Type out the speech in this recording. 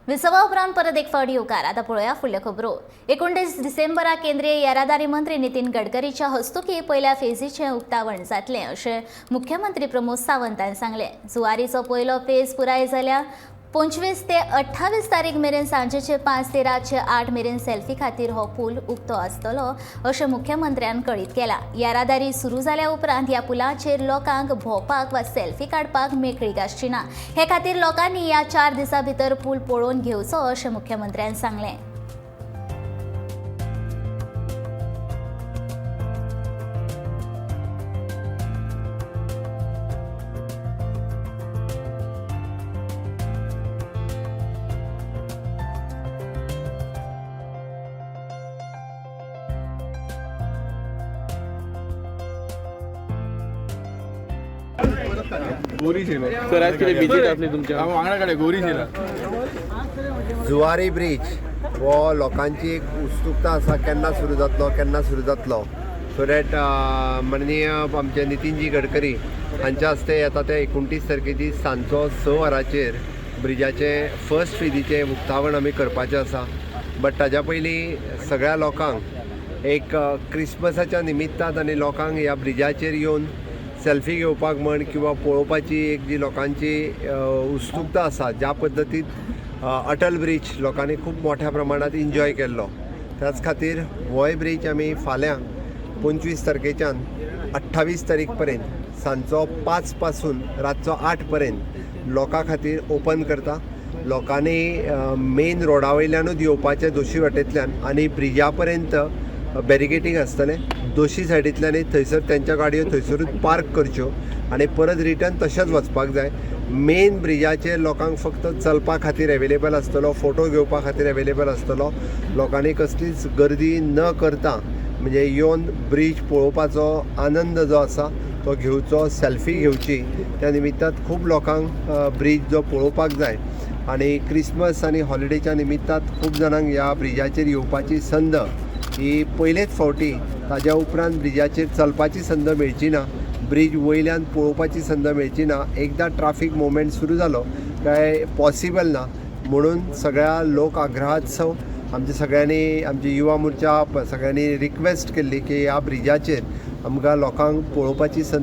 विसवा उपरांत परत एक फावट येवकार. आतां पळोवया फुडल्यो खबरो. 29 डिसेंबराक केंद्रीय येरादारी मंत्री नितीन गडकरीच्या हस्तुकीं पयल्या फेजीचें उक्तावण जातलें अशें मुख्यमंत्री प्रमोद सावंतान सांगलें. जुवारीचो पयलो फेज पुराय जाल्या. 25 ते 28 तारीख मेरेन सांजेचे 5 ते रातचे 8 मेरेन सेल्फी खातीर हो पूल उक्तो आसतलो अशें मुख्यमंत्र्यान कळीत केलां. येरादारी सुरू जाल्या उपरांत ह्या पुलाचेर लोकांक भोंवपाक वा सेल्फी काडपाक मेकळीक आसची ना. हे खातीर लोकांनी ह्या 4 दिसां भितर पूल पळोवन घेवचो अशें मुख्यमंत्र्यान सांगलें. गोरी झेलो. सर, आज कितें विजीट आसली तुमच्या? हांव वांगडा काडया गोरी झेला. जुवारी ब्रीज हो लोकांची एक उत्सुकता आसा, केन्ना सुरू जातलो, केन्ना सुरू जातलो. सो that माननीय आमचे नितीनजी गडकरी हांच्या हस्ते येता ते 29 तारखे दीस सांजचो 6 वरांचेर ब्रिजाचें फर्स्ट फेजीचें उक्तावण आमी करपाचें आसा. बट ताज्या पयलीं सगळ्या लोकांक एक क्रिसमसाच्या निमित्तान आनी लोकांक ह्या ब्रिजाचेर येवन सेल्फी घेवपाक म्हण किंवा पळोवपाची एक जी लोकांची उत्सुकता आसा, ज्या पद्दतीन अटल ब्रीज लोकांनी खूब मोठ्या प्रमाणात एन्जॉय केल्लो, त्याच खातीर होय ब्रीज आमी फाल्यां 25 तारखेच्यान 28 तारीख पर्यंत सांजचो 5 पासून रातचो 8 पर्यंत लोकां खातीर ओपन करता. लोकांनी मेन रोडा वयल्यानूच येवपाचें दोशी वाटेंतल्यान आनी ब्रिजा पर्यंत बॅरिकेटींग आसतलें. दोशी सायडींतल्यानय थंयसर तेंच्या गाडयो थंयसरूच पार्क करच्यो आनी परत रिटर्न तशेंच वचपाक जाय. मेन ब्रिजाचेर लोकांक फक्त चलपा खातीर एवेलेबल आसतलो, फोटो घेवपा खातीर एवेलेबल आसतलो. लोकांनी कसलीच गर्दी न करता म्हणजे येवन ब्रीज पळोवपाचो आनंद जो आसा तो घेवचो, सेल्फी घेवची. त्या निमित्तान खूब लोकांक ब्रीज जो पळोवपाक जाय आनी क्रिसमस आनी हॉलिडेच्या निमित्तान खूब जाणांक ह्या ब्रिजाचेर येवपाची संद ही पयलेच फावटी. ताज्या उपरांत ब्रिजाचेर चलपाची संद मेळची ना, ब्रीज वयल्यान पळोवपाची संद मेळची ना. एकदां ट्राफीक मुवमेंट सुरू जालो काय पॉसिबल ना. म्हणून सगळ्या लोक आग्रहात्सव आमच्या सगळ्यांनी, आमची युवा मोर्चा सगळ्यांनी रिक्वेस्ट केल्ली की ह्या ब्रिजाचेर आमकां लोकांक पळोवपाची संद